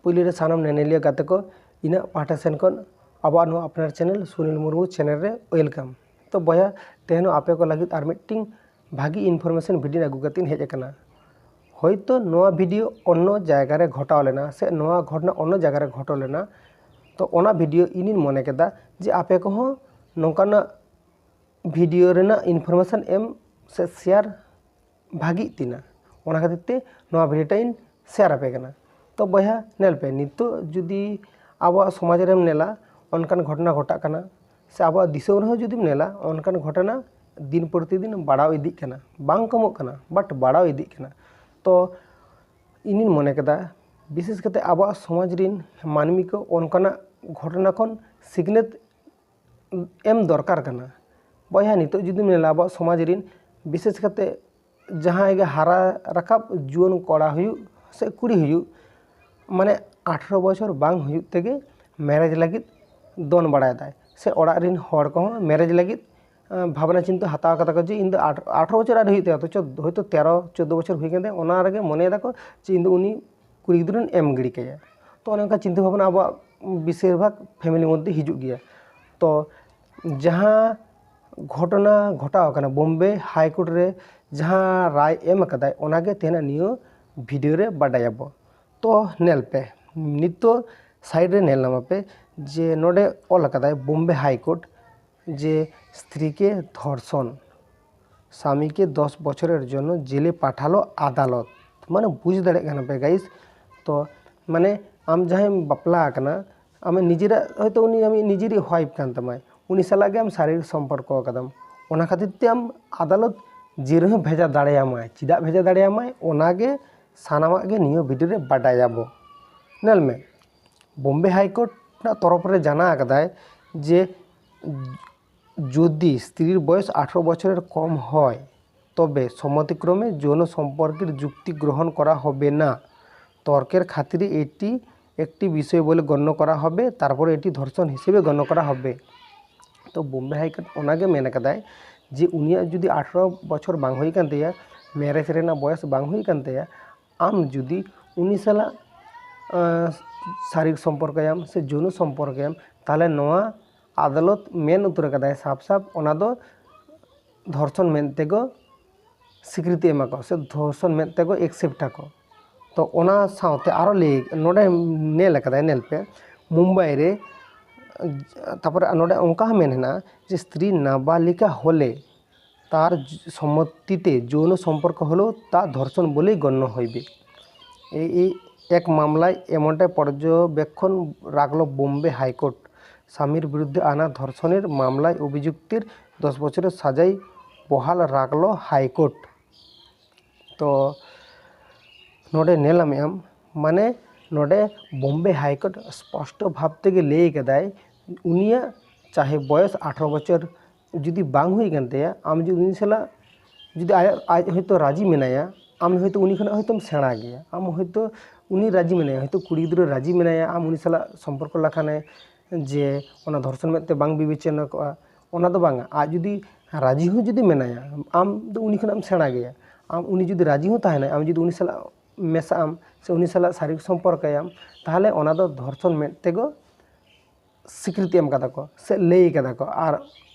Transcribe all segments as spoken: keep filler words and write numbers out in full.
ᱯᱩᱭᱞᱩ ᱨᱮ ᱥᱟᱱᱟᱢ ᱧᱮᱧᱮᱞᱤᱭᱟᱹ ᱜᱟᱛᱮ ᱠᱚ ᱤᱧᱟᱹᱜ ᱯᱟᱦᱴᱟ ᱥᱮᱱ ᱠᱷᱚᱱ ᱟᱵᱚᱣᱟᱜ ᱱᱚᱣᱟ ᱟᱯᱱᱟᱨ ᱪᱮᱱᱮᱞ ᱥᱩᱱᱤᱞ ᱢᱩᱨᱢᱩ ᱪᱮᱱᱮᱞ ᱨᱮ ᱳᱭᱮᱞᱠᱟᱢ᱾ ᱛᱚ ᱵᱚᱭᱦᱟ, ᱛᱮᱦᱮᱧ ᱦᱚᱸ ᱟᱯᱮ ᱠᱚ ᱞᱟᱹᱜᱤᱫ ᱟᱨ ᱢᱤᱫᱴᱤᱝ ᱵᱷᱟᱹᱜᱤ ᱤᱱᱯᱷᱚᱨᱢᱮᱥᱚᱱ ᱵᱷᱤᱰᱤᱭᱳ ᱟᱹᱜᱩ ᱠᱟᱛᱮᱧ ᱦᱮᱡ ᱟᱠᱟᱱᱟ᱾ ᱦᱳᱭᱛᱳ ᱱᱚᱣᱟ ᱵᱷᱤᱰᱤᱭᱳ ᱚᱱᱱᱚ ᱡᱟᱭᱜᱟ ᱨᱮ ᱜᱷᱚᱴᱟᱣ ᱞᱮᱱᱟ ᱥᱮ ᱱᱚᱣᱟ ᱜᱷᱚᱴᱚᱱᱟ ᱚᱱᱱᱚ ᱡᱟᱭᱜᱟ ᱨᱮ ᱜᱷᱚᱴᱟᱣ ᱞᱮᱱᱟ, ᱛᱚ ᱚᱱᱟ ᱵᱷᱤᱰᱤᱭᱳ ᱤᱧᱤᱧ ᱢᱚᱱᱮ ᱠᱮᱫᱟ ᱡᱮ ᱟᱯᱮ ᱠᱚᱦᱚᱸ ᱱᱚᱝᱠᱟᱱᱟᱜ ᱵᱷᱤᱰᱤᱭᱳ ᱨᱮᱱᱟᱜ ᱤᱱᱯᱷᱚᱨᱢᱮᱥᱚᱱ ᱮᱢ ᱥᱮ ᱥᱮᱭᱟᱨ ᱵᱷᱟᱹᱜᱤᱜ ᱛᱤᱧᱟ, ᱚᱱᱟ ᱠᱷᱟᱹᱛᱤᱨ ᱛᱮ ᱱᱚᱣᱟ ᱵᱷᱤᱰᱤᱭᱳ ᱴᱟᱜ ᱤᱧ ᱥᱮᱭᱟᱨ ᱟᱯᱮ ᱠᱟᱱᱟ᱾ ᱛᱚ ᱵᱚᱭᱦᱟ ᱧᱮᱞ ᱯᱮ, ᱱᱤᱛᱚᱜ ᱡᱩᱫᱤ ᱟᱵᱚᱣᱟᱜ ᱥᱚᱢᱟᱡᱽ ᱨᱮᱢ ᱧᱮᱞᱟ, ᱚᱱᱠᱟᱱ ᱜᱷᱚᱴᱚᱱᱟ ᱜᱷᱚᱴᱟᱜ ᱠᱟᱱᱟ, ᱥᱮ ᱟᱵᱚᱣᱟᱜ ᱫᱤᱥᱚᱢ ᱨᱮᱦᱚᱸ ᱡᱩᱫᱤᱢ ᱧᱮᱞᱟ, ᱚᱱᱠᱟᱱ ᱜᱷᱚᱴᱚᱱᱟ ᱫᱤᱱ ᱯᱨᱚᱛᱤᱫᱤᱱ ᱵᱟᱲᱟᱣ ᱤᱫᱤᱜ ᱠᱟᱱᱟ, ᱵᱟᱝ ᱠᱚᱢᱚᱜ ᱠᱟᱱᱟ, ᱵᱟᱴ ᱵᱟᱲᱟᱣ ᱤᱫᱤᱜ ᱠᱟᱱᱟ᱾ ᱛᱚ ᱤᱧᱤᱧ ᱢᱚᱱᱮ ᱠᱮᱫᱟ, ᱵᱤᱥᱮᱥ ᱠᱟᱛᱮ ᱟᱵᱚᱣᱟᱜ ᱥᱚᱢᱟᱡᱽ ᱨᱤᱱ ᱢᱟᱹᱱᱢᱤ ᱠᱚ ᱚᱱᱠᱟᱱᱟᱜ ᱜᱷᱚᱴᱚᱱᱟ ᱠᱷᱚᱱ ᱥᱤᱠᱷᱱᱟᱹᱛ ᱮᱢ ᱫᱚᱨᱠᱟᱨ ᱠᱟᱱᱟ᱾ ᱵᱚᱭᱦᱟ, ᱱᱤᱛᱚᱜ ᱡᱩᱫᱤᱢ ᱧᱮᱞᱟ, ᱟᱵᱚᱣᱟᱜ ᱥᱚᱢᱟᱡᱽ ᱨᱤᱱ ᱵᱤᱥᱮᱥ ᱠᱟᱛᱮ ᱡᱟᱦᱟᱸᱭ ᱜᱮ ᱦᱟᱨᱟ ᱨᱟᱠᱟᱵ ᱡᱩᱣᱟᱹᱱ ᱠᱚᱲᱟ ᱦᱩᱭᱩᱜ ᱥᱮ ᱠᱩᱲᱤ ᱦᱩᱭᱩᱜ, ᱢᱟᱱᱮ ᱟᱴᱷᱨᱚ ᱵᱚᱪᱷᱚᱨ ᱵᱟᱝ ᱦᱩᱭᱩᱜ ᱛᱮᱜᱮ ᱢᱮᱨᱮᱡᱽ ᱞᱟᱹᱜᱤᱫ ᱫᱚᱱ ᱵᱟᱲᱟᱭᱮᱫᱟᱭ, ᱥᱮ ᱚᱲᱟᱜ ᱨᱤᱱ ᱦᱚᱲ ᱠᱚᱦᱚᱸ ᱢᱮᱨᱮᱡᱽ ᱞᱟᱹᱜᱤᱫ ᱟᱸ, ᱵᱷᱟᱵᱽᱱᱟ ᱪᱤᱱᱛᱟᱹ ᱦᱟᱛᱟᱣ ᱠᱟᱫᱟ ᱠᱚ ᱡᱮ ᱤᱧ ᱫᱚ ᱟᱴ-, ᱟᱴᱷᱨᱚ ᱵᱚᱪᱷᱚᱨ ᱟᱹᱣᱨᱤ ᱦᱩᱭᱩᱜ ᱛᱟᱭᱟ, ᱚᱛᱷᱚᱪᱚ ᱦᱚᱭᱛᱳ ᱛᱮᱨᱚ ᱪᱳᱫᱽᱫᱳ ᱵᱚᱪᱷᱚᱨ ᱦᱩᱭ ᱠᱟᱱ ᱛᱟᱭᱟ, ᱚᱱᱟ ᱨᱮᱜᱮ ᱢᱚᱱᱮᱭ ᱫᱟᱠᱚ ᱡᱮ ᱤᱧ ᱫᱚ ᱩᱱᱤ ᱠᱩᱲᱤ ᱜᱤᱫᱽᱨᱟᱹᱧ ᱮᱢ ᱜᱤᱰᱤ ᱠᱟᱭᱟ᱾ ᱛᱚ ᱚᱱᱮ ᱚᱱᱠᱟ ᱪᱤᱱᱛᱟᱹ ᱵᱷᱟᱵᱽᱱᱟ ᱟᱵᱚᱣᱟᱜ ᱵᱮᱥᱤᱨ ᱵᱷᱟᱜᱽ ᱯᱷᱮᱢᱮᱞᱤ ᱢᱚᱫᱽᱫᱷᱮ ᱦᱤᱡᱩᱜ ᱜᱮᱭᱟ᱾ ᱛᱚ ᱡᱟᱦᱟᱸ ᱜᱷᱚᱴᱚᱱᱟ ᱜᱷᱚᱴᱟᱣ ᱟᱠᱟᱱᱟ ᱵᱳᱢᱵᱮ ᱦᱟᱭ ᱠᱳᱨᱴ ᱨᱮ, ᱡᱟᱦᱟᱸ ᱨᱟᱭ ᱮᱢ ᱟᱠᱟᱫᱟᱭ, ᱚᱱᱟᱜᱮ ᱛᱮᱦᱮᱧᱟᱜ ᱱᱤᱭᱟᱹ ᱵᱷᱤᱰᱤᱭᱳ ᱨᱮ ᱵᱟᱰᱟᱭᱟᱵᱚ᱾ ᱛᱚ ᱧᱮᱞ ᱯᱮ, ᱱᱤᱛᱚᱜ ᱥᱟᱭᱤᱰ ᱨᱮ ᱧᱮᱞ ᱧᱟᱢᱟᱯᱮ ᱡᱮ ᱱᱚᱰᱮ ᱚᱞ ᱟᱠᱟᱫᱟᱭ ᱵᱳᱢᱵᱮ ᱦᱟᱭ ᱠᱳᱨᱴ ᱡᱮ ᱥᱛᱨᱤ ᱠᱮ ᱫᱷᱚᱨᱥᱚᱱ, ᱥᱟᱢᱤ ᱠᱮ ᱫᱚᱥ ᱵᱚᱪᱷᱚᱨᱮᱨ ᱡᱚᱱᱱᱚ ᱡᱮᱞᱮ ᱯᱟᱴᱷᱟᱞᱳ ᱟᱫᱟᱞᱚᱛ᱾ ᱢᱟᱱᱮ ᱵᱩᱡᱽ ᱫᱟᱲᱮᱭᱟᱜ ᱠᱟᱱᱟ ᱯᱮ ᱜᱟᱭᱤᱥ, ᱛᱚ ᱢᱟᱱᱮ ᱟᱢ ᱡᱟᱦᱟᱸᱭᱮᱢ ᱵᱟᱯᱞᱟ ᱟᱠᱟᱱᱟ, ᱟᱢ ᱱᱤᱡᱮᱨᱟᱜ ᱦᱚᱭᱛᱳ ᱩᱱᱤ ᱟᱢᱤᱡ ᱱᱤᱡᱮᱨᱤᱡ ᱣᱟᱭᱤᱯ ᱠᱟᱱ ᱛᱟᱢᱟᱭ, ᱩᱱᱤ ᱥᱟᱞᱟᱜ ᱜᱮ ᱟᱢ ᱥᱟᱨᱤᱨ ᱥᱚᱢᱯᱚᱨᱠᱚ ᱟᱠᱟᱫᱟᱢ, ᱚᱱᱟ ᱠᱷᱟᱹᱛᱤᱨ ᱛᱮ ᱟᱢ ᱟᱫᱟᱞᱚᱛ ᱡᱮᱞ ᱨᱮᱦᱚᱸ ᱵᱷᱮᱡᱟ ᱫᱟᱲᱮᱭᱟᱢᱟᱭ᱾ ᱪᱮᱫᱟᱜ ᱵᱷᱮᱡᱟ ᱫᱟᱲᱮᱭᱟᱢᱟᱭ, ᱚᱱᱟᱜᱮ ᱥᱟᱱᱟᱢᱟᱜ ᱜᱮ ᱱᱤᱭᱟᱹ ᱵᱷᱤᱰᱤᱭᱳ ᱨᱮ ᱵᱟᱰᱟᱭᱟᱵᱚ᱾ ᱧᱮᱞ ᱢᱮ, ᱵᱳᱢᱵᱮ ᱦᱟᱭ ᱠᱳᱨᱴ ᱨᱮᱱᱟᱜ ᱛᱚᱨᱚᱯ ᱨᱮ ᱡᱟᱱᱟ ᱟᱠᱟᱫᱟᱭ ᱡᱮ ᱡᱩᱫᱤ ᱥᱛᱨᱤᱨ ᱵᱚᱭᱚᱥ ᱟᱴᱷᱨᱚ ᱵᱚᱪᱷᱚᱨᱮᱨ ᱠᱚᱢ ᱦᱚᱭ, ᱛᱚᱵᱮ সম্মতিক্রমে যৌন সম্পর্কের যুক্তি গ্রহণ করা হবে না। তর্কের খাতিরে এটি একটি বিষয় বলে গণ্য করা হবে, তারপরে এটি ধর্ষণ হিসেবে গণ্য করা হবে। ᱛᱚ ᱵᱳᱢᱵᱮ ᱦᱟᱭ ᱠᱳᱨᱴ ᱚᱱᱟᱜᱮ ᱢᱮᱱ ᱟᱠᱟᱫᱟᱭ ᱡᱮ ᱩᱱᱤᱭᱟᱜ ᱡᱩᱫᱤ ᱟᱴᱷᱨᱚ ᱵᱚᱪᱷᱚᱨ ᱵᱟᱝ ᱦᱩᱭ ᱠᱟᱱ ᱛᱟᱭᱟ, ᱢᱮᱨᱮᱡᱽ ᱨᱮᱱᱟᱜ ᱵᱚᱭᱚᱥ ᱵᱟᱝ ᱦᱩᱭ ᱠᱟᱱ ᱛᱟᱭᱟ, ᱟᱢ ᱡᱩᱫᱤ ᱩᱱᱤ ᱥᱟᱞᱟᱜ ᱥᱟᱨᱤᱨᱤᱠ ᱥᱚᱢᱯᱚᱨᱠᱚᱭᱟᱢ ᱥᱮ ᱡᱳᱱᱚ ᱥᱚᱢᱯᱚᱨᱠᱚᱭᱟᱢ, ᱛᱟᱦᱚᱞᱮ ᱱᱚᱣᱟ ᱟᱫᱟᱞᱚᱛ ᱢᱮᱱ ᱩᱛᱟᱹᱨ ᱠᱟᱫᱟᱭ ᱥᱟᱯ ᱥᱟᱯ, ᱚᱱᱟ ᱫᱚ ᱫᱷᱚᱨᱥᱚᱱ ᱢᱮᱱᱛᱮ ᱠᱚ ᱥᱤᱠᱨᱤᱛᱤ ᱮᱢᱟ ᱠᱚ ᱥᱮ ᱫᱷᱚᱨᱥᱚᱱ ᱢᱮᱱᱛᱮ ᱠᱚ ᱮᱠᱥᱮᱯᱴ ᱟᱠᱚ᱾ ᱛᱚ ᱚᱱᱟ ᱥᱟᱶᱛᱮ ᱟᱨᱚ ᱞᱟᱹᱭ ᱱᱚᱰᱮ ᱧᱮᱞ ᱟᱠᱟᱫᱟᱭ, ᱧᱮᱞ ᱯᱮ, ᱢᱩᱢᱵᱟᱭ ᱨᱮ, ᱛᱟᱨᱯᱚᱨᱮ ᱱᱚᱰᱮ ᱚᱱᱠᱟ ᱦᱚᱸ ᱢᱮᱱ ᱦᱮᱱᱟᱜᱼᱟ ᱡᱮ ᱥᱛᱨᱤ ᱱᱟᱵᱟᱞᱤᱠᱟ ᱦᱚᱞᱮ ᱛᱟᱨ সম্মতিতে যৌন সম্পর্ক হলেও তা ধর্ষণ বলেই গণ্য হইবে। এই এই এক মামলায় এমনটাই পর্যবেক্ষণ রাখল বোম্বে হাইকোর্ট। স্বামীর বিরুদ্ধে আনা ধর্ষণের মামলায় অভিযুক্তির দশ বছরের সাজাই বহাল রাখল হাইকোর্ট। ᱛᱚ ᱱᱚᱰᱮ ᱧᱮᱞᱟᱢᱮᱜᱼᱟᱢ, ᱢᱟᱱᱮ ᱱᱚᱰᱮ ᱵᱳᱢᱵᱮ ᱦᱟᱭᱠᱳᱨᱴ ᱥᱯᱚᱥᱴᱚ ᱵᱷᱟᱵᱽ ᱛᱮᱜᱮ ᱞᱟᱹᱭ ᱠᱟᱫᱟᱭ, ᱩᱱᱤᱭᱟᱜ ᱪᱟᱦᱮ ᱵᱚᱭᱚᱥ ᱟᱴᱷᱨᱚ ᱵᱚᱪᱷᱚᱨ ᱡᱩᱫᱤ ᱵᱟᱝ ᱦᱩᱭ ᱠᱟᱱ ᱛᱟᱭᱟ, ᱟᱢ ᱡᱩᱫᱤ ᱩᱱᱤ ᱥᱟᱞᱟᱜ ᱡᱩᱫᱤ ᱟᱭᱟᱜ, ᱟᱡ ᱦᱚᱭᱛᱳ ᱨᱟᱹᱡᱤ ᱢᱮᱱᱟᱭᱟ, ᱟᱢ ᱦᱚᱭᱛᱳ ᱩᱱᱤ ᱠᱷᱚᱱᱟᱜ ᱦᱚᱭᱛᱳᱢ ᱥᱮᱬᱟ ᱜᱮᱭᱟ, ᱟᱢ ᱦᱚᱭᱛᱳ ᱩᱱᱤ ᱨᱟᱹᱡᱤ ᱢᱮᱱᱟᱭᱟ, ᱦᱚᱭᱛᱳ ᱠᱩᱲᱤ ᱜᱤᱫᱽᱨᱟᱹ ᱨᱟᱹᱡᱤ ᱢᱮᱱᱟᱭᱟ, ᱟᱢ ᱩᱱᱤ ᱥᱟᱞᱟᱜ ᱥᱚᱢᱯᱚᱨᱠᱚ ᱞᱮᱠᱷᱟᱱᱮ ᱡᱮ ᱚᱱᱟ ᱫᱷᱚᱨᱥᱚᱱ ᱢᱮᱫ ᱛᱮ ᱵᱟᱝ ᱵᱤᱵᱮᱪᱚᱱᱟ ᱠᱚᱜᱼᱟ, ᱚᱱᱟ ᱫᱚ ᱵᱟᱝᱟ᱾ ᱟᱡ ᱡᱩᱫᱤ ᱨᱟᱹᱡᱤ ᱦᱚᱸ ᱡᱩᱫᱤ ᱢᱮᱱᱟᱭᱟ, ᱟᱢ ᱫᱚ ᱩᱱᱤ ᱠᱷᱚᱱᱟᱜ ᱮᱢ ᱥᱮᱬᱟ ᱜᱮᱭᱟ, ᱟᱢ ᱩᱱᱤ ᱡᱩᱫᱤ ᱨᱟᱹᱡᱤ ᱦᱚᱸ ᱛᱟᱦᱮᱱᱟᱭ, ᱟᱢ ᱡᱩᱫᱤ ᱩᱱᱤ ᱥᱟᱞᱟᱜ ᱢᱮᱥᱟᱜ ᱟᱢ ᱥᱮ ᱩᱱᱤ ᱥᱟᱞᱟᱜ ᱥᱟᱨᱤᱨᱤᱠ ᱥᱚᱢᱯᱚᱨᱠᱚᱭᱟᱢ, ᱛᱟᱦᱚᱞᱮ ᱚᱱᱟ ᱫᱚ ᱫᱷᱚᱨᱥᱚᱱ ᱢᱮᱫ ᱛᱮᱜᱚ ᱥᱤᱠᱨᱤᱛᱤ ᱮᱢ ᱠᱟᱫᱟ ᱠᱚ ᱥᱮ ᱞᱟᱹᱭ ᱠᱟᱫᱟ ᱠᱚ᱾ ᱟᱨ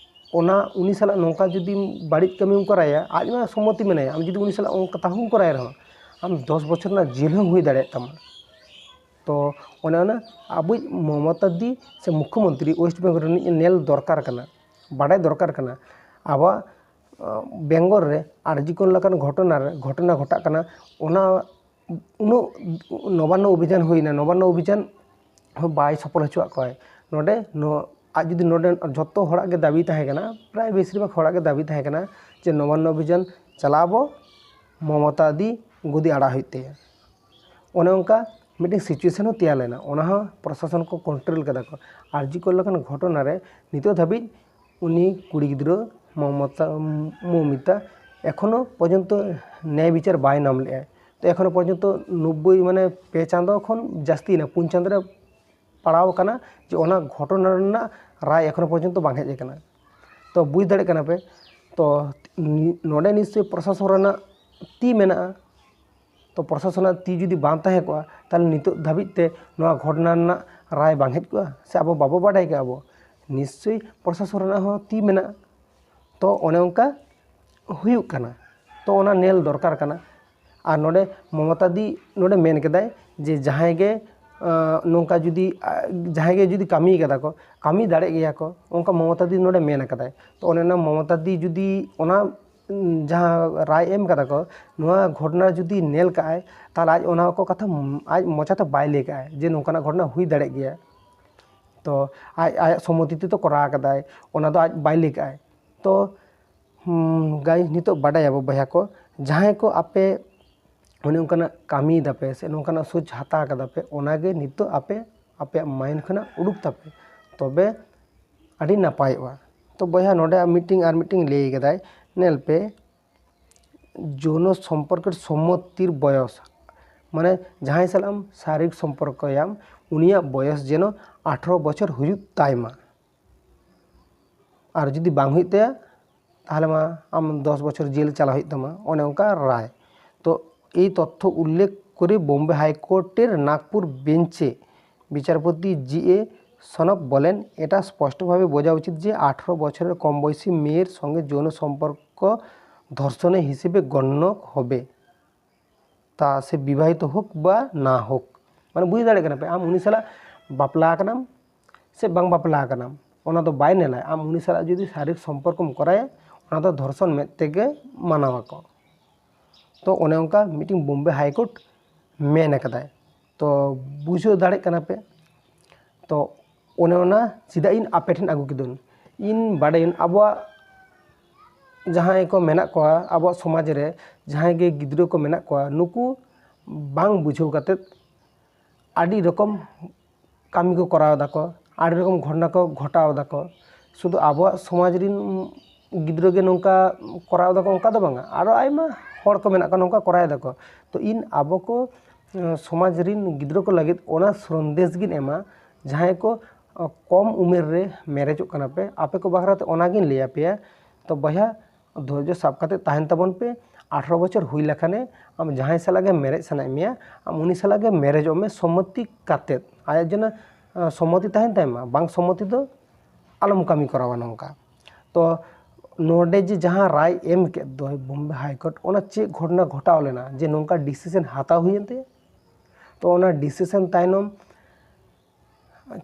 ᱚᱱᱟ ᱩᱱᱤ ᱥᱟᱞᱟᱜ ᱱᱚᱝᱠᱟ ᱡᱩᱫᱤ ᱵᱟᱹᱲᱤᱡ ᱠᱟᱹᱢᱤᱢ ᱠᱚᱨᱟᱭᱟ, ᱟᱡ ᱢᱟ ᱥᱚᱢᱢᱚᱛᱤ ᱢᱮᱱᱟᱭᱟ, ᱟᱢ ᱡᱩᱫᱤ ᱩᱱᱤ ᱥᱟᱞᱟᱜ ᱚᱱᱠᱟ ᱛᱟᱦᱩᱢ ᱠᱚᱨᱟᱭ ᱨᱮᱦᱚᱸ, ᱟᱢ ᱫᱚᱥ ᱵᱚᱪᱷᱚᱨ ᱨᱮᱱᱟᱜ ᱡᱮᱞ ᱦᱚᱸ ᱦᱩᱭ ᱫᱟᱲᱮᱭᱟᱜ ᱛᱟᱢᱟ᱾ ᱛᱚ ᱚᱱᱮ ᱚᱱᱟ ᱟᱵᱚᱭᱤᱡ ᱢᱚᱢᱚᱛᱟ ᱫᱤ ᱥᱮ ᱢᱩᱠᱠᱷᱚᱢᱚᱱᱛᱨᱤ ᱳᱭᱮᱥᱴ ᱵᱮᱝᱜᱚᱞ ᱨᱤᱱᱤᱡ ᱧᱮᱞ ᱫᱚᱨᱠᱟᱨ ᱠᱟᱱᱟ, ᱵᱟᱰᱟᱭ ᱫᱚᱨᱠᱟᱨ ᱠᱟᱱᱟ᱾ ᱟᱵᱚᱣᱟᱜ, ᱟᱸ, ᱵᱮᱝᱜᱚᱞ ᱨᱮ ᱟᱨᱡᱤ ᱠᱚᱨ ᱞᱮᱠᱟᱱ ᱜᱷᱚᱴᱚᱱᱟ ᱨᱮ, ᱜᱷᱚᱴᱚᱱᱟ ᱜᱷᱚᱴᱟᱜ ᱠᱟᱱᱟ, ᱚᱱᱟ ᱩᱱᱟᱹᱜ ᱱᱚᱵᱟᱱᱱᱚ ᱚᱵᱷᱤᱡᱟᱱ ᱦᱩᱭᱱᱟ, ᱱᱚᱵᱟᱱᱱᱚ ᱚᱵᱷᱤᱡᱟᱱ ᱦᱚᱸ ᱵᱟᱭ ᱥᱚᱯᱷᱚᱞ ᱦᱚᱪᱚᱣᱟᱜ ᱠᱚᱣᱟᱭ᱾ ᱱᱚᱰᱮ ᱱᱚ-, ᱟᱡ ᱡᱩᱫᱤ ᱱᱚᱰᱮ ᱡᱷᱚᱛᱚ ᱦᱚᱲᱟᱜ ᱜᱮ ᱫᱟᱹᱵᱤ ᱛᱟᱦᱮᱸ ᱠᱟᱱᱟ, ᱯᱨᱟᱭ ᱵᱮᱥᱤᱨ ᱵᱷᱟᱜᱽ ᱦᱚᱲᱟᱜ ᱜᱮ ᱫᱟᱹᱵᱤ ᱛᱟᱦᱮᱸ ᱠᱟᱱᱟ ᱡᱮ ᱱᱚᱵᱟᱱᱱᱚ ᱚᱵᱷᱤᱡᱟᱱ ᱪᱟᱞᱟᱣ ᱟᱵᱚ, ᱢᱚᱢᱚᱛᱟ ᱫᱤ ᱜᱚᱫᱤ ᱟᱲᱟᱜ ᱦᱩᱭᱩᱜ ᱛᱟᱭᱟ᱾ ᱚᱱᱮ ᱚᱱᱠᱟ ᱢᱤᱫᱴᱮᱱ situation ᱦᱚᱸ ᱛᱮᱭᱟᱨ ᱞᱮᱱᱟ, ᱚᱱᱟ ᱦᱚᱸ ᱯᱨᱚᱥᱟᱥᱚᱱ ᱠᱚ control ᱠᱟᱫᱟ ᱠᱚ᱾ ᱟᱨᱡᱤ ᱠᱚᱨ ᱞᱮᱠᱟᱱ ᱜᱷᱚᱴᱚᱱᱟ ᱨᱮ ᱱᱤᱛᱚᱜ ᱫᱷᱟᱹᱵᱤᱡ ᱩᱱᱤ ᱠᱩᱲᱤ ᱜᱤᱫᱽᱨᱟᱹ ᱢᱚᱢᱚᱛᱟ, ᱢᱚᱢᱤᱛᱟ ᱮᱠᱷᱚᱱᱳ ᱯᱚᱨᱡᱚᱱᱛᱚ ᱱᱮᱭᱟᱭ ᱵᱤᱪᱟᱨ ᱵᱟᱭ ᱧᱟᱢ ᱞᱮᱜᱼᱟ᱾ ᱛᱚ ᱮᱠᱷᱚᱱᱳ ᱯᱚᱨᱡᱚᱱᱛᱚ ᱱᱚᱵᱵᱳᱭ, ᱢᱟᱱᱮ ᱯᱮ ᱪᱟᱸᱫᱚ ᱠᱷᱚᱱ ᱡᱟᱹᱥᱛᱤᱭᱮᱱᱟ, ᱯᱩᱱ ᱪᱟᱸᱫᱚ ᱨᱮ ᱯᱟᱲᱟᱣ ᱟᱠᱟᱱᱟ ᱡᱮ ᱚᱱᱟ ᱜᱷᱚᱴᱚᱱᱟ ᱨᱮᱱᱟᱜ ᱨᱟᱭ ᱮᱠᱷᱚᱱᱳ ᱯᱚᱨᱡᱚᱱᱛᱚ ᱵᱟᱝ ᱦᱮᱡ ᱟᱠᱟᱱᱟ᱾ ᱛᱚ ᱵᱩᱡᱽ ᱫᱟᱲᱮᱭᱟᱜ ᱠᱟᱱᱟ ᱯᱮ, ᱛᱚ ᱱᱚᱰᱮ ᱱᱤᱥᱪᱚᱭ ᱯᱨᱚᱥᱟᱥᱚᱱ ᱨᱮᱱᱟᱜ ᱛᱤ ᱢᱮᱱᱟᱜᱼᱟ᱾ ᱛᱚ ᱯᱨᱚᱥᱟᱥᱚᱱᱟᱜ ᱛᱤ ᱡᱩᱫᱤ ᱵᱟᱝ ᱛᱟᱦᱮᱸ ᱠᱚᱜᱼᱟ, ᱛᱟᱦᱚᱞᱮ ᱱᱤᱛᱚᱜ ᱫᱷᱟᱹᱵᱤᱡ ᱛᱮ ᱱᱚᱣᱟ ᱜᱷᱚᱴᱚᱱᱟ ᱨᱮᱱᱟᱜ ᱨᱟᱭ ᱵᱟᱝ ᱦᱮᱡ ᱠᱚᱜᱼᱟ, ᱥᱮ ᱟᱵᱚ ᱵᱟᱵᱚ ᱵᱟᱰᱟᱭ ᱠᱮᱭᱟ ᱵᱚ᱾ ᱱᱤᱥᱪᱳᱭ ᱯᱨᱚᱥᱟᱥᱚᱱ ᱨᱮᱱᱟᱜ ᱦᱚᱸ ᱛᱤ ᱢᱮᱱᱟᱜᱼᱟ᱾ ᱛᱚ ᱚᱱᱮ ᱚᱱᱠᱟ ᱦᱩᱭᱩᱜ ᱠᱟᱱᱟ᱾ ᱛᱚ ᱚᱱᱟ ᱧᱮᱞ ᱫᱚᱨᱠᱟᱨ ᱠᱟᱱᱟ᱾ ᱟᱨ ᱱᱚᱰᱮ ᱢᱚᱢᱚᱛᱟ ᱫᱤ ᱱᱚᱰᱮ ᱢᱮᱱ ᱠᱮᱫᱟᱭ ᱡᱮ ᱡᱟᱦᱟᱸᱭ ᱜᱮ, ᱟᱸ, ᱱᱚᱝᱠᱟ ᱡᱩᱫᱤ, ᱟ, ᱡᱟᱦᱟᱸᱭ ᱜᱮ ᱡᱩᱫᱤ ᱠᱟᱹᱢᱤ ᱠᱟᱫᱟ ᱠᱚ, ᱠᱟᱹᱢᱤ ᱫᱟᱲᱮᱜ ᱜᱮᱭᱟ ᱠᱚ, ᱚᱱᱠᱟ ᱢᱚᱢᱚᱛᱟ ᱫᱤ ᱱᱚᱰᱮ ᱢᱮᱱ ᱠᱟᱫᱟᱭ᱾ ᱛᱚ ᱚᱱᱮ ᱚᱱᱟ ᱢᱚᱢᱚᱛᱟ ᱫᱤ ᱡᱩᱫᱤ ᱚᱱᱟ, ᱩᱸ, ᱡᱟᱦᱟᱸ ᱨᱟᱭ ᱮᱢ ᱠᱟᱫᱟ ᱠᱚ, ᱱᱚᱣᱟ ᱜᱷᱚᱴᱚᱱᱟ ᱡᱩᱫᱤ ᱧᱮᱞ ᱠᱟᱜᱼᱟᱭ, ᱛᱟᱦᱚᱞᱮ ᱟᱡ ᱚᱱᱟ ᱠᱚ ᱠᱟᱛᱷᱟ ᱟᱡ ᱢᱚᱪᱟᱛᱮ ᱵᱟᱭ ᱞᱟᱹᱭ ᱠᱟᱜᱼᱟᱭ ᱡᱮ ᱱᱚᱝᱠᱟᱱᱟᱜ ᱜᱷᱚᱴᱚᱱᱟ ᱦᱩᱭ ᱫᱟᱲᱮᱜ ᱜᱮᱭᱟ᱾ ᱛᱚ ᱟᱡ ᱟᱭᱟᱜ ᱥᱚᱢᱢᱚᱛᱤ ᱛᱮᱛᱚ ᱠᱚᱨᱟᱣ ᱠᱟᱫᱟᱭ, ᱚᱱᱟ ᱫᱚ ᱟᱡ ᱵᱟᱭ ᱞᱟᱹᱭ ᱠᱟᱜᱼᱟᱭ᱾ ᱛᱚ ᱦᱩᱸ, ᱜᱟᱭ, ᱱᱤᱛᱚᱜ ᱵᱟᱰᱟᱭᱟᱵᱚ ᱵᱚᱭᱦᱟ ᱠᱚ, ᱡᱟᱦᱟᱸᱭ ᱠᱚ ᱟᱯᱮ ᱚᱱᱮ ᱚᱱᱠᱟᱱᱟᱜ ᱠᱟᱹᱢᱤᱭ ᱫᱟᱯᱮ ᱥᱮ ᱱᱚᱝᱠᱟᱱᱟᱜ ᱥᱳᱪ ᱦᱟᱛᱟᱣ ᱠᱟᱫᱟ ᱯᱮ, ᱚᱱᱟᱜᱮ ᱱᱤᱛᱚᱜ ᱟᱯᱮ ᱟᱯᱮᱭᱟᱜ ᱢᱟᱭᱤᱱᱰ ᱠᱷᱚᱱᱟᱜ ᱩᱰᱩᱠ ᱛᱟᱯᱮ, ᱛᱚᱵᱮ ᱟᱹᱰᱤ ᱱᱟᱯᱟᱭᱚᱜᱼᱟ᱾ ᱛᱚ ᱵᱚᱭᱦᱟ, ᱱᱚᱰᱮ ᱟᱨ ᱢᱤᱫᱴᱤᱝ, ᱟᱨ ᱢᱤᱫᱴᱤᱝ ᱞᱟᱹᱭ ᱠᱟᱫᱟᱭ, ᱧᱮᱞ ᱯᱮ, ᱡᱳᱱᱚ ᱥᱚᱢᱯᱚᱨᱠᱮᱨ ᱥᱚᱢᱢᱚᱛᱤᱨ ᱵᱚᱭᱚᱥ, ᱢᱟᱱᱮ ᱡᱟᱦᱟᱸᱭ ᱥᱟᱞᱟᱜ ᱮᱢ ᱥᱟᱨᱤᱨᱤᱠ ᱥᱚᱢᱯᱚᱨᱠᱚᱭᱟᱢ, ᱩᱱᱤᱭᱟᱜ ᱵᱚᱭᱚᱥ ᱡᱮᱱᱚ ᱟᱴᱷᱨᱚ ᱵᱚᱪᱷᱚᱨ ᱦᱩᱭᱩᱜ ᱛᱟᱭ ᱢᱟ᱾ ᱟᱨ ᱡᱩᱫᱤ ᱵᱟᱝ ᱦᱩᱭᱩᱜ ᱛᱟᱭᱟ, ᱛᱟᱦᱚᱞᱮ ᱢᱟ ᱟᱢ ᱫᱚᱥ ᱵᱚᱪᱷᱚᱨ ᱡᱮᱞ ᱪᱟᱞᱟᱣ ᱦᱩᱭᱩᱜ ᱛᱟᱢᱟ, ᱚᱱᱮ ᱚᱱᱠᱟ ᱨᱟᱭ᱾ ᱛᱚ ᱮᱭ ᱛᱚᱛᱛᱷᱚ ᱩᱞᱞᱮᱠᱷ ᱠᱚᱨᱮ ᱵᱳᱢᱵᱮ ᱦᱟᱭᱠᱳᱨᱴᱮᱨ ᱱᱟᱜᱽᱯᱩᱨ ᱵᱮᱧᱪᱮ ᱵᱤᱪᱟᱨᱯᱚᱛᱤ জি এ সনপ বলেন, এটা স্পষ্টভাবে বোঝা উচিত যে আঠারো বছরের কম বয়সী মেয়ের সঙ্গে যৌন সম্পর্ক ধর্ষণের হিসেবে গণ্য হবে। তা সে বিবাহিত হোক বা না হোক, ᱢᱟᱱᱮ ᱵᱩᱡᱽ ᱫᱟᱲᱮᱭᱟᱜ ᱠᱟᱱᱟ ᱯᱮ, ᱟᱢ ᱩᱱᱤ ᱥᱟᱞᱟᱜ ᱵᱟᱯᱞᱟ ᱟᱠᱟᱱᱟᱢ ᱥᱮ ᱵᱟᱝ ᱵᱟᱯᱞᱟ ᱟᱠᱟᱱᱟᱢ, ᱚᱱᱟ ᱫᱚ ᱵᱟᱭ ᱧᱮᱞᱟᱭ᱾ ᱟᱢ ᱩᱱᱤ ᱥᱟᱞᱟᱜ ᱡᱩᱫᱤ ᱥᱟᱨᱤᱨᱤᱠ ᱥᱚᱢᱯᱚᱨᱠᱚᱢ ᱠᱚᱨᱟᱭᱟ, ᱚᱱᱟ ᱫᱚ ᱫᱷᱚᱨᱥᱚᱱ ᱢᱮᱫ ᱛᱮᱜᱮ ᱢᱟᱱᱟᱣ ᱟᱠᱚ᱾ ᱛᱚ ᱚᱱᱮ ᱚᱱᱠᱟ ᱢᱤᱫᱴᱤᱝ ᱵᱳᱢᱵᱮ ᱦᱟᱭᱠᱳᱨᱴ ᱢᱮᱱ ᱟᱠᱟᱫᱟᱭ᱾ ᱛᱚ ᱵᱩᱡᱷᱟᱹᱣ ᱫᱟᱲᱮᱭᱟᱜ ᱠᱟᱱᱟ ᱯᱮ᱾ ᱛᱚ ᱚᱱᱮ ᱚᱱᱟ ᱪᱮᱫᱟᱜ ᱤᱧ ᱟᱯᱮ ᱴᱷᱮᱱ ᱟᱹᱜᱩ ᱠᱤᱫᱟᱹᱧ, ᱤᱧ ᱵᱟᱰᱟᱭᱟᱹᱧ ᱟᱵᱚᱣᱟᱜ ᱡᱟᱦᱟᱸᱭ ᱠᱚ ᱢᱮᱱᱟᱜ ᱠᱚᱣᱟ, ᱟᱵᱚᱣᱟᱜ ᱥᱚᱢᱟᱡᱽ ᱨᱮ ᱡᱟᱦᱟᱸᱭ ᱜᱮ ᱜᱤᱫᱽᱨᱟᱹ ᱠᱚ ᱢᱮᱱᱟᱜ ᱠᱚᱣᱟ, ᱱᱩᱠᱩ ᱵᱟᱝ ᱵᱩᱡᱷᱟᱹᱣ ᱠᱟᱛᱮᱫ ᱟᱹᱰᱤ ᱨᱚᱠᱚᱢ ᱠᱟᱹᱢᱤ ᱠᱚ ᱠᱚᱨᱟᱣ ᱫᱟᱠᱚ, ᱟᱹᱰᱤ ᱨᱚᱠᱚᱢ ᱜᱷᱚᱴᱚᱱᱟ ᱠᱚ ᱜᱷᱚᱴᱟᱣ ᱫᱟᱠᱚ᱾ ᱥᱩᱫᱷᱩ ᱟᱵᱚᱣᱟᱜ ᱥᱚᱢᱟᱡᱽ ᱨᱤᱱ ᱜᱤᱫᱽᱨᱟᱹ ᱜᱮ ᱱᱚᱝᱠᱟ ᱠᱚᱨᱟᱣ ᱫᱟᱠᱚ, ᱚᱱᱠᱟ ᱫᱚ ᱵᱟᱝᱟ, ᱟᱨᱚ ᱟᱭᱢᱟ ᱦᱚᱲ ᱠᱚ ᱢᱮᱱᱟᱜ ᱠᱚᱣᱟ ᱱᱚᱝᱠᱟ ᱠᱚᱨᱟᱣ ᱫᱟᱠᱚ᱾ ᱛᱚ ᱤᱧ ᱟᱵᱚ ᱠᱚ, ᱮᱸ, ᱥᱚᱢᱟᱡᱽ ᱨᱤᱱ ᱜᱤᱫᱽᱨᱟᱹ ᱠᱚ ᱞᱟᱹᱜᱤᱫ ᱚᱱᱟ ᱥᱚᱱᱫᱮᱥ ᱜᱤᱧ ᱮᱢᱟ, ᱡᱟᱦᱟᱸᱭ ᱠᱚ, ᱮᱸ, ᱠᱚᱢ ᱩᱢᱮᱨ ᱨᱮ ᱢᱮᱨᱮᱡᱚᱜ ᱠᱟᱱᱟ ᱯᱮ, ᱟᱯᱮ ᱠᱚ ᱵᱟᱠᱷᱨᱟ ᱛᱮ ᱚᱱᱟᱜᱤᱧ ᱞᱟᱹᱭ ᱟᱯᱮᱭᱟ᱾ ᱛᱚ ᱵᱚᱭᱦᱟ, ᱫᱷᱳᱨᱡᱚ ᱥᱟᱵ ᱠᱟᱛᱮ ᱛᱟᱦᱮᱱ ᱛᱟᱵᱚᱱ ᱯᱮ᱾ ᱟᱴᱷᱨᱚ ᱵᱚᱪᱷᱚᱨ ᱦᱩᱭ ᱞᱮᱠᱷᱟᱱᱮ ᱟᱢ ᱡᱟᱦᱟᱸᱭ ᱥᱟᱞᱟᱜ ᱜᱮ ᱢᱮᱨᱮᱡᱽ ᱥᱟᱱᱟᱭᱮᱫ ᱢᱮᱭᱟ, ᱟᱢ ᱩᱱᱤ ᱥᱟᱞᱟᱜ ᱜᱮ ᱢᱮᱨᱮᱡᱚᱜ ᱢᱮ ᱥᱚᱢᱢᱚᱛᱤ ᱠᱟᱛᱮᱫ᱾ ᱟᱭᱟᱜ ᱡᱮᱱᱚ ᱥᱚᱢᱢᱚᱛᱤ ᱛᱟᱦᱮᱱ ᱛᱟᱭ ᱢᱟ, ᱵᱟᱝ ᱥᱚᱢᱢᱚᱛᱤ ᱫᱚ ᱟᱞᱚᱢ ᱠᱟᱹᱢᱤ ᱠᱚᱨᱟᱣᱟ ᱱᱚᱝᱠᱟ᱾ ᱛᱚ ᱱᱚᱰᱮ ᱡᱮ ᱡᱟᱦᱟᱸ ᱨᱟᱭ ᱮᱢ ᱠᱮᱫ ᱫᱚᱭ ᱵᱳᱢᱵᱮ ᱦᱟᱭ ᱠᱳᱨᱴ, ᱚᱱᱟ ᱪᱮᱫ ᱜᱷᱚᱴᱚᱱᱟ ᱜᱷᱚᱴᱟᱣ ᱞᱮᱱᱟ ᱡᱮ ᱱᱚᱝᱠᱟ ᱰᱤᱥᱤᱥᱮᱱ ᱦᱟᱛᱟᱣ ᱦᱩᱭᱮᱱ ᱛᱟᱭᱟ? ᱛᱚ ᱚᱱᱟ ᱰᱤᱥᱤᱥᱮᱱ ᱛᱟᱭᱱᱚᱢ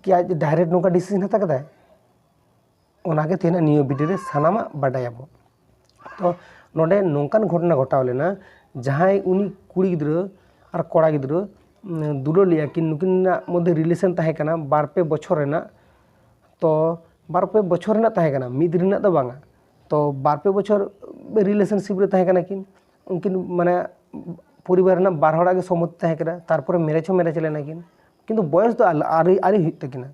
ᱠᱤ ᱟᱡ ᱰᱟᱭᱨᱮᱠᱴ ᱱᱚᱝᱠᱟ ᱰᱤᱥᱤᱥᱮᱱ ᱦᱟᱛᱟᱣ ᱠᱮᱫᱟᱭ? ᱚᱱᱟᱜᱮ ᱛᱮᱦᱮᱧᱟᱜ ᱱᱤᱭᱟᱹ ᱵᱷᱤᱰᱤᱭᱳ ᱨᱮ ᱥᱟᱱᱟᱢᱟᱜ ᱵᱟᱰᱟᱭᱟᱵᱚ᱾ ᱛᱚ ᱱᱚᱰᱮ ᱱᱚᱝᱠᱟᱱ ᱜᱷᱚᱴᱚᱱᱟ ᱜᱷᱚᱴᱟᱣ ᱞᱮᱱᱟ, ᱡᱟᱦᱟᱸᱭ ᱩᱱᱤ ᱠᱩᱲᱤ ᱜᱤᱫᱽᱨᱟᱹ ᱟᱨ ᱠᱚᱲᱟ ᱜᱤᱫᱽᱨᱟᱹ ᱫᱩᱞᱟᱹᱲ ᱞᱮᱫᱟ ᱠᱤᱱ, ᱱᱩᱠᱤᱱᱟᱜ ᱢᱚᱫᱽᱫᱷᱮ ᱨᱤᱞᱮᱥᱚᱱ ᱛᱟᱦᱮᱸ ᱠᱟᱱᱟ ᱵᱟᱨ ᱯᱮ ᱵᱚᱪᱷᱚᱨ ᱨᱮᱱᱟᱜ᱾ ᱛᱚ ᱵᱟᱨ ᱯᱮ ᱵᱚᱪᱷᱚᱨ ᱨᱮᱱᱟᱜ ᱛᱟᱦᱮᱸ ᱠᱟᱱᱟ, ᱢᱤᱫ ᱨᱮᱱᱟᱜ ᱫᱚ ᱵᱟᱝᱟ᱾ ᱛᱚ ᱵᱟᱨ ᱯᱮ ᱵᱚᱪᱷᱚᱨ ᱨᱤᱞᱮᱥᱚᱱᱥᱤᱯ ᱨᱮ ᱛᱟᱦᱮᱸ ᱠᱟᱱᱟ ᱠᱤᱱ, ᱩᱱᱠᱤᱱ ᱢᱟᱱᱮ ᱯᱚᱨᱤᱵᱟᱨ ᱨᱮᱱᱟᱜ ᱵᱟᱨ ᱦᱚᱲᱟᱜ ᱜᱮ ᱥᱚᱢᱢᱚᱛᱤ ᱛᱟᱦᱮᱸ ᱠᱟᱱᱟ, ᱛᱟᱨᱯᱚᱨᱮ ᱢᱮᱨᱮᱡᱽ ᱦᱚᱸ ᱢᱮᱨᱮᱡᱽ ᱞᱮᱱᱟ ᱠᱤᱱ, ᱠᱤᱱᱛᱩ ᱵᱚᱭᱚᱥ ᱫᱚ ᱟᱞ- ᱟᱹᱣᱨᱤ ᱟᱹᱣᱨᱤ ᱦᱩᱭᱩᱜ ᱛᱟᱹᱠᱤᱱᱟ,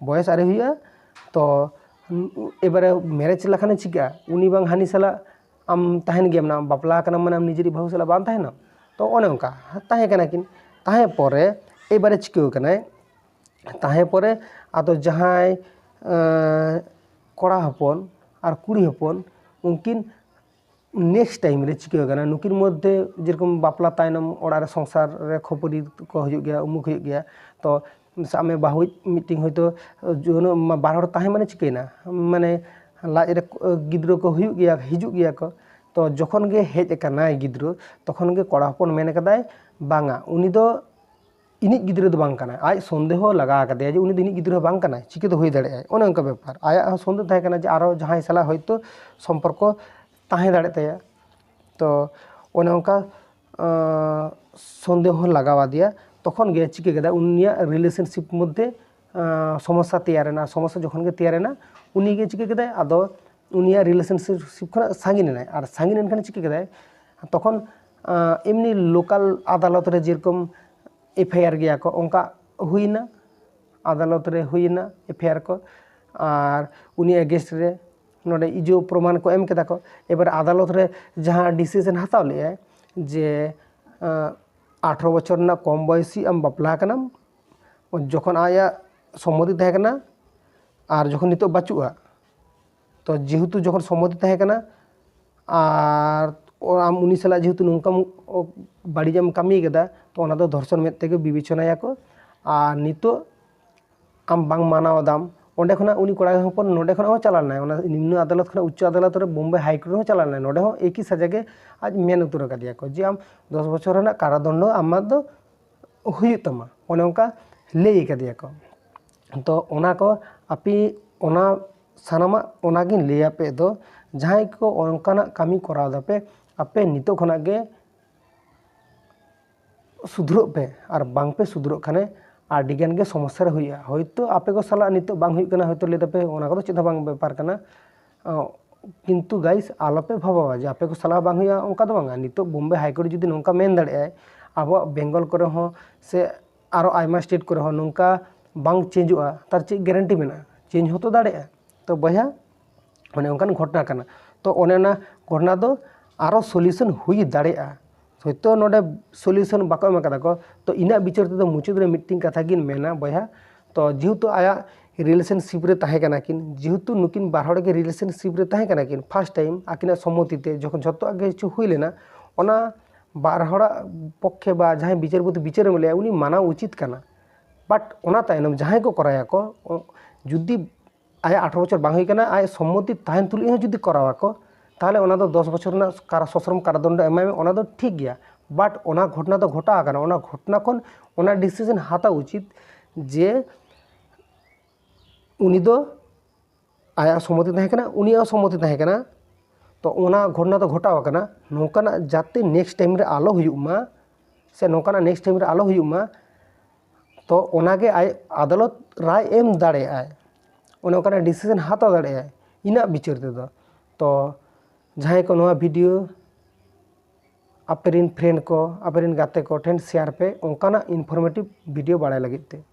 ᱵᱚᱭᱚᱥ ᱟᱹᱣᱨᱤ ᱦᱩᱭᱩᱜᱼᱟ᱾ ᱛᱚ ᱮᱵᱟᱨᱮ ᱢᱮᱨᱮᱡᱽ ᱞᱮᱠᱷᱟᱱᱮ ᱪᱤᱠᱟᱹᱜᱼᱟ? ᱩᱱᱤ ᱵᱟᱝ ᱦᱟᱹᱱᱤ ᱥᱟᱞᱟᱜ ᱟᱢ ᱛᱟᱦᱮᱱ ᱜᱮᱭᱟᱢ ᱱᱟ, ᱵᱟᱯᱞᱟ ᱠᱟᱱᱟᱢ ᱢᱟᱱᱮ ᱟᱢ ᱱᱤᱡᱮᱨᱤᱡ ᱵᱟᱹᱦᱩ ᱥᱟᱞᱟᱜ ᱵᱟᱝ ᱛᱟᱦᱮᱱᱟ᱾ ᱛᱚ ᱚᱱᱮ ᱚᱱᱠᱟ ᱛᱟᱦᱮᱸ ᱠᱟᱱᱟ ᱠᱤᱱ, ᱛᱟᱦᱮᱸ ᱯᱚᱨᱮ ᱮᱵᱟᱨᱮ ᱪᱤᱠᱟᱹᱣ ᱠᱟᱱᱟᱭ? ᱛᱟᱦᱮᱸ ᱯᱚᱨᱮ ᱟᱫᱚ ᱡᱟᱦᱟᱸᱭ ᱠᱚᱲᱟ ᱦᱚᱯᱚᱱ ᱟᱨ ᱠᱩᱲᱤ ᱦᱚᱯᱚᱱ, ᱩᱱᱠᱤᱱ ᱱᱮᱠᱥᱴ ᱴᱟᱭᱤᱢ ᱨᱮ ᱪᱤᱠᱟᱹ ᱠᱟᱱᱟ, ᱱᱩᱠᱤᱱ ᱢᱚᱫᱽᱫᱷᱮ ᱡᱮᱨᱚᱠᱚᱢ ᱵᱟᱯᱞᱟ ᱛᱟᱭᱱᱚᱢ ᱚᱲᱟᱜ ᱨᱮ ᱥᱚᱝᱥᱟᱨ ᱨᱮ ᱠᱷᱟᱹᱯᱟᱹᱨᱤ ᱠᱚ ᱦᱩᱭᱩᱜ ᱜᱮᱭᱟ, ᱩᱢᱩᱠ ᱦᱩᱭᱩᱜ ᱜᱮᱭᱟ᱾ ᱛᱚ ᱥᱟᱵ ᱢᱮ ᱵᱟᱹᱦᱩ ᱢᱤᱫᱴᱤᱱ ᱦᱚᱭᱛᱳ ᱡᱩᱣᱟᱹᱱ ᱵᱟᱨ ᱦᱚᱲ ᱛᱟᱦᱮᱸ ᱢᱟᱱᱮ ᱪᱤᱠᱟᱹᱭᱮᱱᱟ, ᱢᱟᱱᱮ ᱞᱟᱡ ᱨᱮ ᱜᱤᱫᱽᱨᱟᱹ ᱠᱚ ᱦᱩᱭᱩᱜ ᱜᱮᱭᱟ, ᱦᱤᱡᱩᱜ ᱜᱮᱭᱟ ᱠᱚ᱾ ᱛᱚ ᱡᱚᱠᱷᱚᱱ ᱜᱮ ᱦᱮᱡ ᱟᱠᱟᱱᱟᱭ ᱜᱤᱫᱽᱨᱟᱹ, ᱛᱚᱠᱷᱚᱱ ᱜᱮ ᱠᱚᱲᱟ ᱦᱚᱯᱚᱱ ᱢᱮᱱ ᱠᱟᱫᱟᱭ, ᱵᱟᱝᱟ, ᱩᱱᱤ ᱫᱚ ᱤᱧᱤᱡ ᱜᱤᱫᱽᱨᱟᱹ ᱫᱚ ᱵᱟᱝ ᱠᱟᱱᱟᱭ᱾ ᱟᱡ ᱥᱚᱱᱫᱮᱦᱚ ᱞᱟᱜᱟᱣ ᱠᱟᱫᱮᱭᱟ ᱡᱮ ᱩᱱᱤ ᱫᱚ ᱤᱧᱤᱡ ᱜᱤᱫᱽᱨᱟᱹ ᱦᱚᱸ ᱵᱟᱝ ᱠᱟᱱᱟᱭ, ᱪᱤᱠᱟᱹᱛᱮ ᱦᱩᱭ ᱫᱟᱲᱮᱭᱟᱜᱼᱟᱭ? ᱚᱱᱮ ᱚᱱᱠᱟ ᱵᱮᱯᱟᱨ, ᱟᱭᱟᱜ ᱦᱚᱸ ᱥᱚᱱᱫᱮᱦᱚ ᱛᱟᱦᱮᱸ ᱠᱟᱱᱟ ᱡᱮ ᱟᱨᱚ ᱡᱟᱦᱟᱸᱭ ᱥᱟᱞᱟᱜ ᱦᱚᱭᱛᱳ ᱥᱚᱢᱯᱚᱨᱠᱚ ᱛᱟᱦᱮᱸ ᱫᱟᱲᱮᱭᱟᱜ ᱛᱟᱭᱟ᱾ ᱛᱚ ᱚᱱᱮ ᱚᱱᱠᱟ ᱥᱚᱱᱫᱮᱦᱚ ᱞᱟᱜᱟᱣ ᱟᱫᱮᱭᱟ, ᱛᱚᱠᱷᱚᱱ ᱜᱮ ᱪᱤᱠᱟᱹ ᱠᱮᱫᱟ, ᱩᱱᱤᱭᱟᱜ ᱨᱤᱞᱮᱥᱚᱱᱥᱤᱯ ᱢᱚᱫᱽᱫᱷᱮ ᱥᱚᱢᱚᱥᱥᱟ ᱛᱮᱭᱟᱨ ᱮᱱᱟ᱾ ᱥᱚᱢᱚᱥᱥᱟ ᱡᱚᱠᱷᱚᱱ ᱜᱮ ᱛᱮᱭᱟᱨ ᱮᱱᱟ, ᱩᱱᱤ ᱜᱮ ᱪᱤᱠᱟᱹ ᱠᱮᱫᱟᱭ, ᱟᱫᱚ ᱩᱱᱤᱭᱟᱜ ᱨᱤᱞᱮᱥᱚᱱᱥᱤᱯ ᱠᱷᱚᱱᱟᱜ ᱥᱟᱺᱜᱤᱧ ᱮᱱᱟᱭ᱾ ᱟᱨ ᱥᱟᱺᱜᱤᱧ ᱮᱱᱠᱷᱟᱱ ᱪᱤᱠᱟᱹ ᱠᱮᱫᱟᱭ, ᱛᱚᱠᱷᱚᱱ ᱮᱢᱱᱤ ᱞᱳᱠᱟᱞ ᱟᱫᱟᱞᱚᱛ ᱨᱮ ᱡᱮᱨᱚᱠᱚᱢ ᱮᱯᱷ ᱟᱭ ᱟᱨ ᱜᱮᱭᱟ ᱠᱚ, ᱚᱱᱠᱟ ᱦᱩᱭᱱᱟ, ᱟᱫᱟᱞᱚᱛ ᱨᱮ ᱦᱩᱭᱱᱟ ᱮᱯᱷ ᱟᱭ ᱟᱨ ᱠᱚ, ᱟᱨ ᱩᱱᱤ ᱮᱜᱮᱱᱥᱴ ᱨᱮ ᱱᱚᱰᱮ ᱤᱡᱚ ᱯᱨᱚᱢᱟᱱ ᱠᱚ ᱮᱢ ᱠᱮᱫᱟ ᱠᱚ᱾ ᱮᱵᱟᱨ ᱟᱫᱟᱞᱚᱛ ᱨᱮ ᱡᱟᱦᱟᱸ ᱰᱤᱥᱤᱥᱚᱱ ᱦᱟᱛᱟᱣ ᱞᱮᱫᱟᱭ ᱡᱮ ᱟᱴᱷᱨᱚ ᱵᱚᱪᱷᱚᱨ ᱨᱮᱱᱟᱜ ᱠᱚᱢ ᱵᱚᱭᱥᱤ ᱟᱢ ᱵᱟᱯᱞᱟ ᱠᱟᱱᱟᱢ, ᱡᱚᱠᱷᱚᱱ ᱟᱭᱟᱜ ᱥᱚᱢᱢᱚᱛᱤ ᱛᱟᱦᱮᱸ ᱠᱟᱱᱟ ᱟᱨ ᱡᱚᱠᱷᱚᱱ ᱱᱤᱛᱚᱜ ᱵᱟᱹᱪᱩᱜᱼᱟ, ᱛᱚ ᱡᱮᱦᱮᱛᱩ ᱡᱚᱠᱷᱚᱱ ᱥᱚᱢᱢᱚᱛᱤ ᱛᱟᱦᱮᱸ ᱠᱟᱱᱟ ᱟᱨ ᱟᱢ ᱩᱱᱤ ᱥᱟᱞᱟᱜ ᱡᱮᱦᱮᱛᱩ ᱱᱚᱝᱠᱟᱢ ᱵᱟᱹᱲᱤᱡᱟᱜ ᱮᱢ ᱠᱟᱹᱢᱤ ᱠᱟᱫᱟ, ᱛᱚ ᱚᱱᱟ ᱫᱚ ᱫᱷᱚᱨᱥᱚᱱ ᱢᱮᱫ ᱛᱮᱜᱮ ᱵᱤᱵᱮᱪᱚᱱᱟᱭᱟᱠᱚ᱾ ᱟᱨ ᱱᱤᱛᱚᱜ ᱟᱢ ᱵᱟᱝ ᱢᱟᱱᱟᱣ ᱫᱟᱢ, ᱚᱸᱰᱮ ᱠᱷᱚᱱᱟᱜ ᱩᱱᱤ ᱠᱚᱲᱟ ᱦᱚᱯᱚᱱ ᱱᱚᱸᱰᱮ ᱠᱷᱚᱱᱟᱜ ᱦᱚᱸ ᱪᱟᱞᱟᱣ ᱞᱮᱱᱟᱭ, ᱚᱱᱟ ᱱᱤᱢᱱᱚ ᱟᱫᱟᱞᱚᱛ ᱠᱷᱚᱱᱟᱜ ᱩᱪᱪᱚ ᱟᱫᱟᱞᱚᱛ ᱨᱮ ᱵᱳᱢᱵᱟᱭ ᱦᱟᱭ ᱠᱳᱨᱴ ᱨᱮᱦᱚᱸ ᱪᱟᱞᱟᱣ ᱞᱮᱱᱟᱭ, ᱱᱚᱸᱰᱮ ᱦᱚᱸ ᱮᱠᱤ ᱥᱟᱡᱟ ᱜᱮ ᱟᱡ ᱢᱮᱱ ᱩᱛᱟᱹᱨ ᱟᱠᱟᱫᱮᱭᱟ ᱠᱚ ᱡᱮ ᱟᱢ ᱫᱚᱥ ᱵᱚᱪᱷᱚᱨ ᱨᱮᱱᱟᱜ ᱠᱟᱨᱟᱫᱚᱱᱰᱚ ᱟᱢᱟᱜ ᱫᱚ ᱦᱩᱭᱩᱜ ᱛᱟᱢᱟ, ᱚᱱᱮ ᱚᱱᱠᱟ ᱞᱟᱹᱭ ᱟᱠᱟᱫᱮᱭᱟ ᱠᱚ᱾ ᱛᱚ ᱚᱱᱟ ᱠᱚ ᱟᱯᱮ ᱚᱱᱟ ᱥᱟᱱᱟᱢᱟᱜ ᱚᱱᱟᱜᱤᱧ ᱞᱟᱹᱭ ᱟᱯᱮ ᱫᱚ, ᱡᱟᱦᱟᱸᱭ ᱠᱚ ᱚᱱᱠᱟᱱᱟᱜ ᱠᱟᱹᱢᱤ ᱠᱚᱨᱟᱣ ᱫᱟᱯᱮ, ᱟᱯᱮ ᱱᱤᱛᱚᱜ ᱠᱷᱚᱱᱟᱜ ᱜᱮ ᱥᱩᱫᱷᱨᱟᱹᱜ ᱯᱮ, ᱟᱨ ᱵᱟᱝ ᱯᱮ ᱥᱩᱫᱷᱨᱟᱹᱜ ᱠᱷᱟᱱᱮ ᱟᱹᱰᱤ ᱜᱟᱱ ᱜᱮ ᱥᱚᱢᱚᱥᱥᱟ ᱨᱮ ᱦᱩᱭᱩᱜᱼᱟ᱾ ᱦᱳᱭᱛᱳ ᱟᱯᱮ ᱠᱚ ᱥᱟᱞᱟᱜ ᱱᱤᱛᱚᱜ ᱵᱟᱝ ᱦᱩᱭᱩᱜ ᱠᱟᱱᱟ, ᱦᱳᱭᱛᱳ ᱞᱟᱹᱭ ᱫᱟᱯᱮ ᱚᱱᱟ ᱠᱚᱫᱚ ᱪᱮᱫ ᱦᱚᱸ ᱵᱟᱝ ᱵᱮᱯᱟᱨ ᱠᱟᱱᱟ, ᱚ, ᱠᱤᱱᱛᱩ ᱜᱟᱭᱤᱥ ᱟᱞᱚᱯᱮ ᱵᱷᱟᱵᱟᱣᱟ ᱡᱮ ᱟᱯᱮ ᱠᱚ ᱥᱟᱞᱟᱜ ᱵᱟᱝ ᱦᱩᱭᱩᱜᱼᱟ, ᱚᱱᱠᱟ ᱫᱚ ᱵᱟᱝᱟ᱾ ᱱᱤᱛᱚᱜ ᱵᱳᱢᱵᱮ ᱦᱟᱭᱠᱳᱨᱴ ᱡᱩᱫᱤ ᱱᱚᱝᱠᱟ ᱢᱮᱱ ᱫᱟᱲᱮᱭᱟᱜᱼᱟᱭ, ᱟᱵᱚᱣᱟᱜ ᱵᱮᱝᱜᱚᱞ ᱠᱚᱨᱮ ᱦᱚᱸ ᱥᱮ ᱟᱨᱚ ᱟᱭᱢᱟ ᱥᱴᱮᱴ ᱠᱚᱨᱮ ᱦᱚᱸ ᱱᱚᱝᱠᱟ ᱵᱟᱝ ᱪᱮᱧᱡᱚᱜᱼᱟ, ᱛᱟᱨ ᱪᱮᱫ ᱜᱮᱨᱮᱱᱴᱤ ᱢᱮᱱᱟᱜᱼᱟ? ᱪᱮᱧᱡᱽ ᱦᱚᱸᱛᱚ ᱫᱟᱲᱮᱭᱟᱜᱼᱟ᱾ ᱛᱚ ᱵᱚᱭᱦᱟ, ᱚᱱᱮ ᱚᱱᱠᱟᱱ ᱜᱷᱚᱴᱚᱱᱟ ᱠᱟᱱᱟ᱾ ᱛᱚ ᱚᱱᱮ ᱚᱱᱟ ᱜᱷᱚᱴᱚᱱᱟ ᱫᱚ ᱟᱨᱚ ᱥᱚᱞᱤᱭᱩᱥᱚᱱ ᱦᱩᱭ ᱫᱟᱲᱮᱭᱟᱜᱼᱟ᱾ ᱦᱳᱭᱛᱳ ᱱᱚᱰᱮ ᱥᱚᱞᱤᱭᱩᱥᱚᱱ ᱵᱟᱠᱚ ᱮᱢ ᱟᱠᱟᱫᱟ ᱠᱚ᱾ ᱛᱚ ᱤᱧᱟᱹᱜ ᱵᱤᱪᱟᱹᱨ ᱛᱮᱫᱚ ᱢᱩᱪᱟᱹᱫ ᱨᱮ ᱢᱤᱫᱴᱮᱱ ᱠᱟᱛᱷᱟ ᱜᱤᱧ ᱢᱮᱱᱟ ᱵᱚᱭᱦᱟ, ᱛᱚ ᱡᱮᱦᱮᱛᱩ ᱟᱭᱟᱜ ᱨᱤᱞᱮᱥᱚᱱᱥᱤᱯ ᱨᱮ ᱛᱟᱦᱮᱸ ᱠᱟᱱᱟ ᱠᱤᱱ, ᱡᱮᱦᱮᱛᱩ ᱱᱩᱠᱤᱱ ᱵᱟᱨ ᱦᱚᱲ ᱜᱮ ᱨᱤᱞᱮᱥᱚᱱᱥᱤᱯ ᱨᱮ ᱛᱟᱦᱮᱸ ᱠᱟᱱᱟ ᱠᱤᱱ ᱯᱷᱟᱥᱴ ᱴᱟᱭᱤᱢ, ᱟᱹᱠᱤᱱᱟᱜ ᱥᱚᱢᱢᱚᱛᱤ ᱛᱮ ᱡᱚᱠᱷᱚᱱ ᱡᱷᱚᱛᱚᱣᱟᱜ ᱜᱮ ᱠᱤᱪᱷᱩ ᱦᱩᱭ ᱞᱮᱱᱟ, ᱚᱱᱟ ᱵᱟᱨ ᱦᱚᱲᱟᱜ ᱯᱚᱠᱠᱷᱮ ᱵᱟ ᱡᱟᱦᱟᱸᱭ ᱵᱤᱪᱟᱹᱨᱯᱚᱛᱤ ᱵᱤᱪᱟᱹᱨ ᱮᱢ ᱞᱮᱜᱼᱟ, ᱩᱱᱤ ᱢᱟᱱᱟᱣ ᱩᱪᱤᱛ ᱠᱟᱱᱟ᱾ ᱵᱟᱴ ᱚᱱᱟ ᱛᱟᱭᱱᱚᱢ ᱡᱟᱦᱟᱸᱭ ᱠᱚ ᱠᱚᱨᱟᱭᱟᱠᱚ, ᱚ-, ᱡᱩᱫᱤ ᱟᱭᱟᱜ ᱟᱴᱷᱨᱚ ᱵᱚᱪᱷᱚᱨ ᱵᱟᱝ ᱦᱩᱭ ᱠᱟᱱᱟ, ᱟᱡ ᱥᱚᱢᱢᱚᱛᱤ ᱛᱟᱦᱮᱱ ᱛᱩᱞᱩᱡ ᱦᱚᱸ ᱡᱩᱫᱤ ᱠᱚᱨᱟᱣᱟᱠᱚ, ᱛᱟᱦᱚᱞᱮ ᱚᱱᱟ ᱫᱚ ᱫᱚᱥ ᱵᱚᱪᱷᱚᱨ ᱨᱮᱱᱟᱜ ᱠᱟᱨᱟ-, ᱥᱚᱥᱨᱚᱢ ᱠᱟᱨᱟᱫᱚᱱᱰᱚ ᱮᱢᱟᱭ ᱢᱮ, ᱚᱱᱟ ᱫᱚ ᱴᱷᱤᱠ ᱜᱮᱭᱟ᱾ ᱵᱟᱴ ᱚᱱᱟ ᱜᱷᱚᱴᱚᱱᱟ ᱫᱚ ᱜᱷᱚᱴᱟᱣ ᱟᱠᱟᱱᱟ, ᱚᱱᱟ ᱜᱷᱚᱴᱚᱱᱟ ᱠᱷᱚᱱ ᱚᱱᱟ ᱰᱤᱥᱤᱥᱚᱱ ᱦᱟᱛᱟᱣ ᱩᱪᱤᱛ ᱡᱮ ᱩᱱᱤ ᱫᱚ ᱟᱭᱟᱜ ᱥᱚᱢᱢᱚᱛᱤ ᱛᱟᱦᱮᱸ ᱠᱟᱱᱟ, ᱩᱱᱤᱭᱟᱜ ᱥᱚᱢᱢᱚᱛᱤ ᱛᱟᱦᱮᱸ ᱠᱟᱱᱟ᱾ ᱛᱚ ᱚᱱᱟ ᱜᱷᱚᱴᱚᱱᱟ ᱫᱚ ᱜᱷᱚᱴᱟᱣ ᱟᱠᱟᱱᱟ, ᱱᱚᱝᱠᱟᱱᱟᱜ ᱡᱟᱛᱮ ᱱᱮᱠᱥᱴ ᱴᱟᱭᱤᱢ ᱨᱮ ᱟᱞᱚ ᱦᱩᱭᱩᱜ ᱢᱟ, ᱥᱮ ᱱᱚᱝᱠᱟᱱᱟᱜ ᱱᱮᱠᱥᱴ ᱴᱟᱭᱤᱢ ᱨᱮ ᱟᱞᱚ ᱦᱩᱭᱩᱜ ᱢᱟ, ᱛᱚ ᱚᱱᱟᱜᱮ ᱟᱡ ᱟᱫᱟᱞᱚᱛ ᱨᱟᱭ ᱮᱢ ᱫᱟᱲᱮᱭᱟᱜᱼᱟᱭ, ᱚᱱᱮ ᱚᱱᱠᱟᱱᱟᱜ ᱰᱤᱥᱤᱥᱚᱱ ᱦᱟᱛᱟᱣ ᱫᱟᱲᱮᱭᱟᱜᱼᱟᱭ ᱤᱧᱟᱹᱜ ᱵᱤᱪᱟᱹᱨ ᱛᱮᱫᱚ᱾ ᱛᱚ ᱡᱟᱦᱟᱸᱭ ᱠᱚ ᱱᱚᱣᱟ ᱵᱷᱤᱰᱤᱭᱳ ᱟᱯᱮ ᱨᱮᱱ ᱯᱷᱨᱮᱱᱰ ᱠᱚ, ᱟᱯᱮ ᱨᱮᱱ ᱜᱟᱛᱮ ᱠᱚ ᱴᱷᱮᱱ ᱥᱮᱭᱟᱨ ᱯᱮ ᱚᱱᱠᱟᱱᱟᱜ ᱤᱱᱯᱷᱚᱨᱢᱮᱴᱤᱵᱷ ᱵᱷᱤᱰᱤᱭᱳ ᱵᱟᱲᱟᱭ ᱞᱟᱹᱜᱤᱫ ᱛᱮ᱾